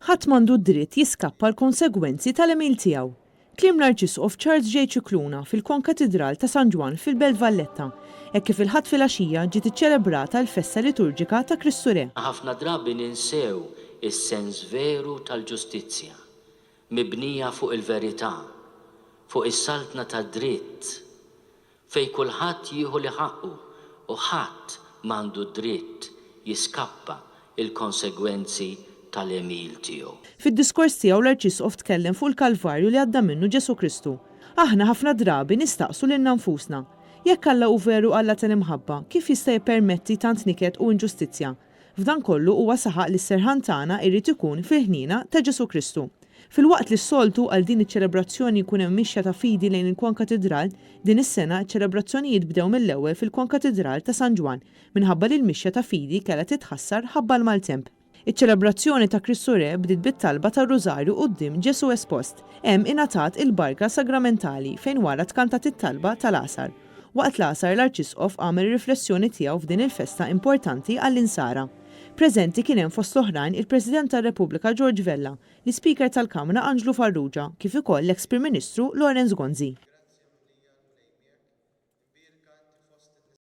Ħadd m'għandu d-dritt jiskappa l-konsegwenzi tal-għemil tiegħu. Kliem l-Arċisqof Charles J. Scicluna fil-Konkatidral ta' San Ġwann fil-Belt Valletta, hekk kif il-Ħadd filgħaxija ġiet iċċelebrata l-festa liturġika ta' Kristu Re. Ħafna drabi ninsew is-sens veru tal-ġustizzja, mibnija fuq il-verità, fuq is-saltna tad-dritt, fejn kulħadd jieħu li ħaqqu u ħadd m'għandu d-dritt jiskappa l-konsegwenzi tal-għemil tiegħu. Fid-diskors tiegħu l-Arċisqof tkellem fuq il-Kalvarju li għadda minnu Ġesù Kristu. Aħna ħafna drabi nistaqsu lilna nfusna, Jekk Alla hu veru Alla tal-imħabba, kif jista' jippermetti tant niket u inġustizzja? F'dan kollu huwa saħaq li s-serħan tagħna jrid ikun fil-ħniena ta' Ġesù Kristu. Filwaqt li s-soltu għal din iċ-ċelebrazzjoni jkun hemm mixja ta' fidi lejn il-Konkatidral, din is-sena ċ-ċelebrazzjonijiet bdew mill-ewwel fil-Konkatidral ta' San Ġwann minħabba li l-mixja ta' fidi kellha titħassar ħabba l-maltemp. Iċ-ċelebrazzjoni ta' Kristu Re bdiet bit-talba tar-Rużarju quddiem Ġesù espost. Hemm ingħatat il-barka sagramentali fejn wara tkantat it-talba tal-Għasar. Waqt l-Għasar l-Arċisqof għamel ir-riflessjoni tiegħu f'din il-festa importanti għall-Insara. Preżenti kien hemm fost l-oħrajn il-President tar-Repubblika George Vella, l-Ispeaker tal-Kamra Anġlu Farrugia kif ukoll l-eks Prim Ministru Lawrence Gonzi.